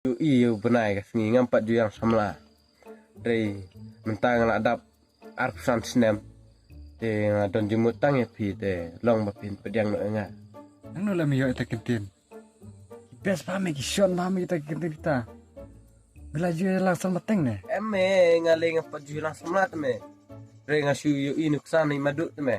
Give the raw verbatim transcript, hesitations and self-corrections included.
ïohi ïa u bnai ka sngi ngam pat ju ïalang samla. Hynrei mynta nga la dap arphew san snem. Te nga don jingmut tang ïa phi te long ba phin pdiang noh ïa nga. Nangno la me ïoh ita ki ktien? Best ba me ki shon ba me ita ki ktien kita. Me la ju ïalang samla teng ne? Em me, nga lei ngam pat ju ïalang samla te me. Hynrei nga shu ïohi nuksan i Madu te me.